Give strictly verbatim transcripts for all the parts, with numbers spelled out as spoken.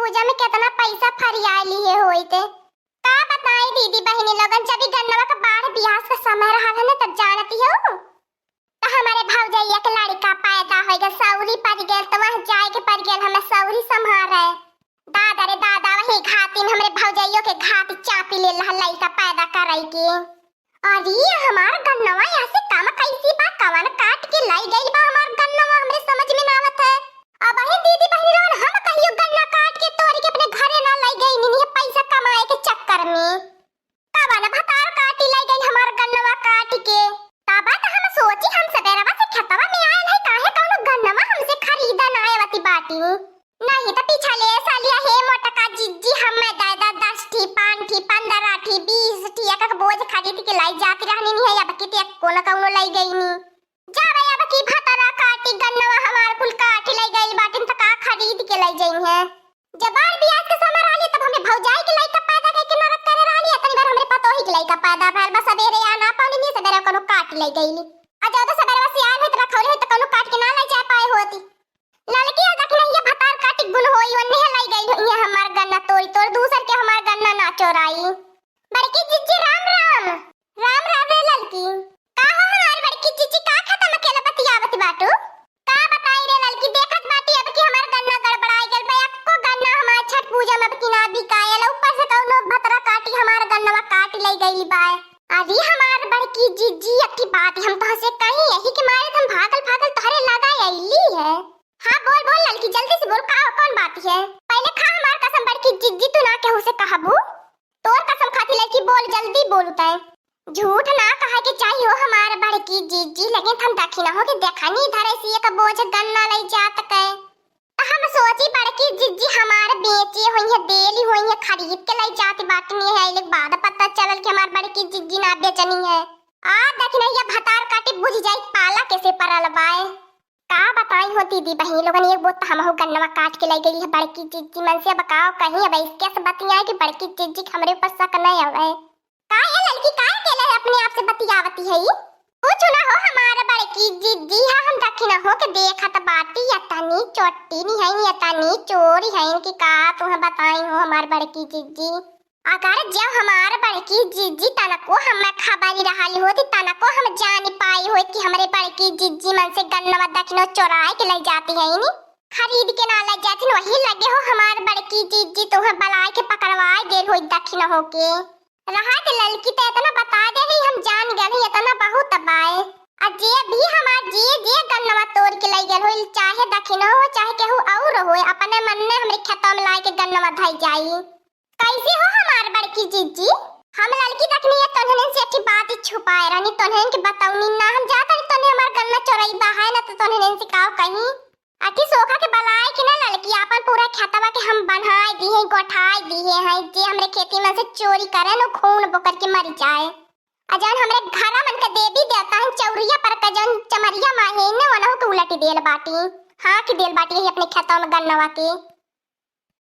पूजा में केतना पैसा फरिया लिहे होइत। का बताई दीदी बहिनी लोगन, जब ई गन्नवा के बाढ़ बियास के समय रहल है ना, तब जानती हो, त हमरे भौजैया के लड़िका पैदा होइ गए, सौरी पड़ गए, त वह जाए के पड़ गए हमें सौरी संभारे। दादा रे दादा, वही घातिन हमरे भौजैयो के घात चापी ले लहा लइका पैदा करई के। अरे, हमार गन्नवा यहाँ से कम कैसी बा, कवन काट के लाई गई बा हमार गन्नवा, हमरे समझ में ना आवत है। अब अही दीदी बहिनी लोगन, हम कहियो गन्ना काट के तोड़ के अपने घरे ना लाई गई, नहीं पैसा कमाए के चक्कर में। कवन भतार काटी लाई गई हमार गन्नवा काट के। तबा त हम सोची हम सबेरवा से खेतवा में आयल है, काहे कौनो गन्नवा हमसे खरीदा ना आवती बाटी। नहीं त पिछले सालिया हे मोटका जिज्जी, हमें दे दा दस ठी, पाँच ठी, पन्द्रह ठी, बीस ठी, एक एक बोझ खरीद के लाई जाती रहनी नहीं है, अब की ते कोनो कौनो लाई गई नी। जा भाई, अब की भतरा काटी गन्नवा हमार कुल काटी लाई गई बाटिन, त का खरीद के लाई जाई है? जब बाढ़ बियास के समय रहली, तब हमरे भौजाई के लइका पैदा कई के नरक करे रहली, इतनी बार हमरे पतोही के लइका पैदा भइल बा, सबेरे आ ना पाउनी, नहीं सबेरे कोनो काटी लाई गई। आ ज्यादा सबेरवा से आयल है त रखौली है त कोनो काट के ना लाई जा पाए होती। ललकी और दखिनहिया भतार काटी गुन होई, ओन्ने लाई गई होई है हमार गन्ना तोड़ी तोड़, दूसर के हमार गन्ना ना चोराई। बड़की जिज्जी राम राम। राम राम रे ललकी। का हो हमार बड़की जिज्जी, का खेत में अकेले बतियावत बाटू? का बताई रे ललकी, देखत बाटी अब की हमार गन्ना गड़बड़ाई गल बा, एको गन्ना हमार छठ पूजा में अब की ना बिकायल, ऊपर से कौनो भतरा काटी हमार गन्नवा काटी लाई गई बा। अरे हमार बड़की जिज्जी, एक बात हम तोहसे कही, यही के मारे हम भागल भागल तोहरे लगा अइली है। हाँ, बोल, बोल ललकी, जल्दी से बोल, का, कौन बात है? पहले खा हमार कसम बड़की जिज्जी, तू ना केहू से कहबू। तोर कसम खाती ललकी, बोल, जल्दी बोल तय। झूठ ना कहे के चाहिए हो हमार बड़की जिज्जी, लेकिन हम दखिनहो के देखनी इधर ऐसी एक बोझ गन्ना लई जात के। त हम सोची बड़की जिज्जी हमार बेचे होई है, देली होई है, खरीद के लई जाती बाटनी है, अइले के बाद पता चलल कि हमार बड़की जिज्जी ना बेचनी है। आ दखिनहिया भतार काटी बुझ जाई पाला कैसे परल बाए। का बताई हो दीदी बहिनी लोगन, एक बोत त हमहू गन्नवा काट के लाई गई है बड़की जिज्जी मन से। अब का कहीं, अब इसके से बतियाए कि बड़की जिज्जी के हमरे ऊपर शक नहीं आवे। का ये लड़की का अकेले अपने आप से बतियावती है? कुछ ना हो हमार बड़की जिज्जी है, हम दखिनहो के देखत बाटी, यतनी चोट्टी नहीं है, यतनी चोरी है कि का तुम्हें बताई हो हमार बड़की जिज्जी। अगर जब हमार बड़की जिज्जी तनको हमें खबर रहल होती, तनको हम जान पाई होई कि हमरे बड़की जिज्जी मन से गन्नवा दखिनो चोराए के ले जाती है नी, खरीद के ना ले जाती, वही लगे हो हमार बड़की जिज्जी तुम्हें बलाए के पकड़वाए देल होई दखिनहो के। रहा के ललकी त इतना बता दे रही, हम जान गए रही, इतना बहुत बाए। आ जे भी हमार जे जे गन्नवा तोड़ के ले गल होई, चाहे दखिनो हो, चाहे केहू और हो, अपने मन में हमरे खेतवा में लाए के गन्नवा धई जाई। कैसे हो हमार बड़की जिज्जी? हम ललकी दखनी है तोन्हन से अच्छी बात ही छुपाए रहनी, तोन्हन के बतौनी ना, हम जात रही तोन्हे हमार गन्ना चोरई बा है ना, तो तोन्हन से काव कहीं। अति सोखा के बलाए कि ना ललकी, आपन पूरा खेतवा के हम बनाए दी है, गोठाए दी है, है जे हमरे खेती में से चोरी करे न खून बोकर के मर जाए। आ जौन हमरे घरा मन के देवी देवता हैं चौरिया पर के जौन चमरिया माँ है न, वनहु के उलट देल बाटी, हाँ कि देल बाटी है अपने खेतवा में गन्नवा के।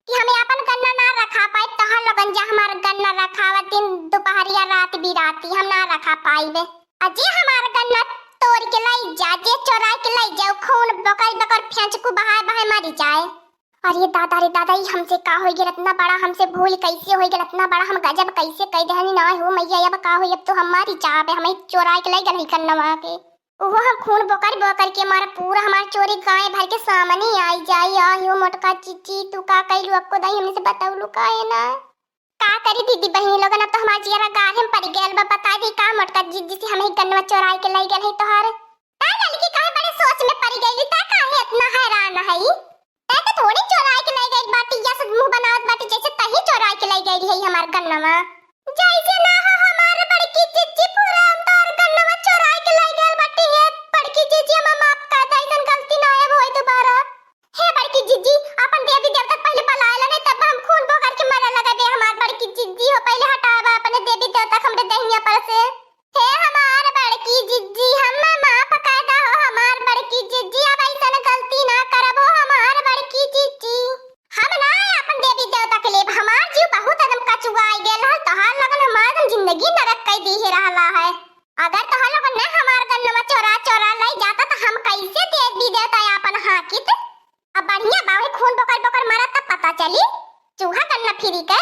कि हमें आपन गन्ना ना रखा पाई, तोहर लोगन जा हमार गन्ना रखावा, दिन दोपहरिया रात बिराती हम ना रखा पाइबे। आ जे हमार गन्ना तोड़ के लाई जा, जे चोराई के लाई जाओ, खून बकर बकर फेंचकू बहाए बहाए मरी जाए। अरे दादा रे दादा, ई हमसे का होई गेल, इतना बड़ा हमसे भूल कैसे होई गेल, इतना बड़ा हम गजब कैसे कई देहनी ना हो मैया, अब का होई, अब तो हम मरी जाबे, हमें चोराई के लाई गल ही गन्नवा के। ओहो हम खून बोकर बोकर के मारे पूरा हमार चोरी गाय भर के सामने आई जाई। आयो मोटका जिज्जी, तू का कइलू, अक्को दाई हमने से बतौलू काहे ना? का करी दीदी बहिनी लोगन, अब तो हमार जियरा गाढ़े में पड़ गयल बा। बता दी का मोटका जिज्जी से हम ही गन्नवा चोराई के लाई गल है तोहार? का ललकी काहे बड़े सोच में पड़ गइली, ता काहे इतना हैरान है? तै तो थोड़ी चोराई के लाई गइल बाटी, या से मुंह बनावत बाटी जैसे तही चोराई के लाई गइल है हमार गन्नवा। जैसे ना हो हमार बड़की जिज्जी, पूरा तोर गन्नवा चोराई के लाई गइल बाटी। हे बड़की जिज्जी, हमें माफ कर दे, ऐसन गलती ना अब होई दोबारा। हे बड़की जिज्जी, अपन देवी देवता के पहले बलाए ला, नहीं तब हम खून बोकर के मरे लगबे। हमार बड़की जिज्जी हो, पहले हटावा अपने देवी देवता के हमरे दहिया पर से। हे हमार बड़की जिज्जी, हमें माफ कर दा हो हमार बड़की जिज्जी, अब ऐसन गलती ना करब हो हमार बड़की जिज्जी। हम ना अपन देवी देवता के लेब, हमार जीव बहुत एकदम कचुआई गेल रहल, तोहार लगन हमार एकदम जिंदगी नरक कई दी ही रहला है। अगर तोहार लोगन ने हमार गन्नवा चोरा चोरा लई जाता तो हम कैसे देवी देवता आपन हाकित? अब बढ़िया बा, वही खून बोकर बोकर मरा तब पता चली। चूहा गन्ना फिरी के?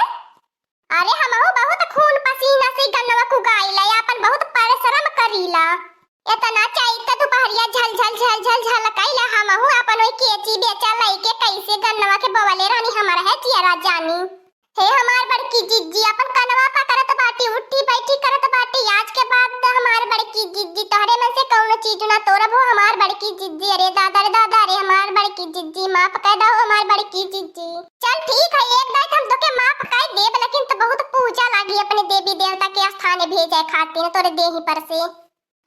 अरे हमहू बहुत खून पसीना से गन्नवा कुगाइला, आपन बहुत परिश्रम करीला। एतना चैत के दुपहरिया झल झल झल झल झल कइला, हमहू आपन ओई केची बेचा लइके कैसे गन्नवा के बोवले रहनी, हमार है जियरा जानी। हे हमार बड़की जिज्जी, आपन कनवा पकड़त बाटी, उठी बैठी करत बाटी। आज के बाद हमार बड़की जिज्जी, तोहरे मन से कौनो चीज ना तोरब हो हमार बड़की जिज्जी। अरे दादा रे दादा रे हमार बड़की जिज्जी, माफ कर दो हमार बड़की जिज्जी। चल ठीक है, एक दाई हम तोके माफ कर देब, लेकिन तो बहुत पूजा लागी अपने देवी देवता के स्थाने भेजे खातिर तोरे देही पर से।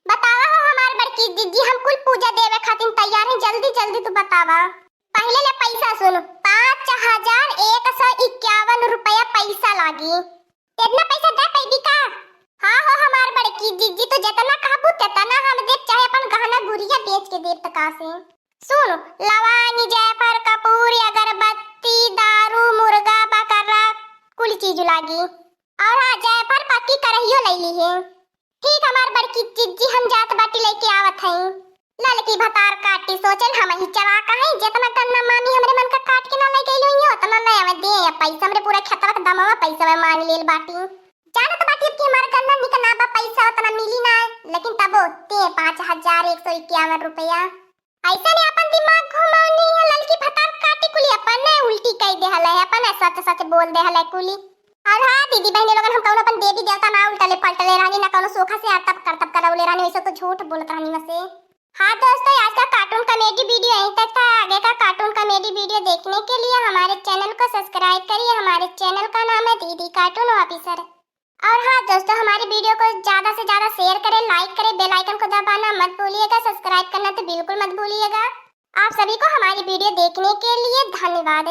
बतावा हो हमार बड़की जिज्जी, हम कुल पूजा देवे खातिर तैयार हैं, जल्दी जल्दी तू बतावा। पहिले ले पैसा सुन, पाँच हजार एक सौ इक्यावन रुपया पैसा लागी। इतना पैसा दे पैबी का? हाँ हो हमार बड़की जिज्जी, तो जितना कहबू तेतना हम देब, चाहे अपन गहना गुरिया बेच के देब त का से। सुन, लवांगी, जायफल, कपूर, अगरबत्ती, दारू, मुर्गा, बकरा, कुल चीज लागी। और हाँ, जायफल पक्की करहियो लैली है। ठीक हमार बड़की जिज्जी, हम जात बाटी लेके आवत हई। ललकी भतार काटी सोचल हम ही चला कहीं, जितना गन्ना मामी हमरे मन का काट के ना ले गई हुई, उतना ले आवे दे या पैसा, हमरे पूरा खेतवा के दमवा पैसा में मांग लेल बाटी। जानत बाटी अब कि हमार गन्ना निक ना बा, पैसा उतना मिली ना, लेकिन तबो ते पाँच हजार एक सौ इक्यावन रुपया। ऐसा ने अपन दिमाग घुमावनी है, ललकी भतार काटी कुली अपन ने उल्टी कह दे हले है, अपन सच सच बोल दे हले कुली। और हाँ दीदी बहनी लोगन, हम कौनो अपन देवी देवता ना उल्टले पलटले रहनी, ना कौनो सोखा से आरतब करतब करौले रहनी, वैसे तो झूठ बोलत रहनी मसे। हाँ दोस्तों, आज का कार्टून कॉमेडी वीडियो यहीं तक था। आगे का कार्टून कॉमेडी वीडियो देखने के लिए हमारे चैनल को सब्सक्राइब करिए। हमारे चैनल का नाम है दीदी कार्टून ऑफिसर। और हाँ दोस्तों, हमारे वीडियो को ज़्यादा से ज़्यादा शेयर करें, लाइक करें, बेल आइकन को दबाना मत भूलिएगा, सब्सक्राइब करना तो बिल्कुल मत भूलिएगा। आप सभी को हमारी वीडियो देखने के लिए धन्यवाद।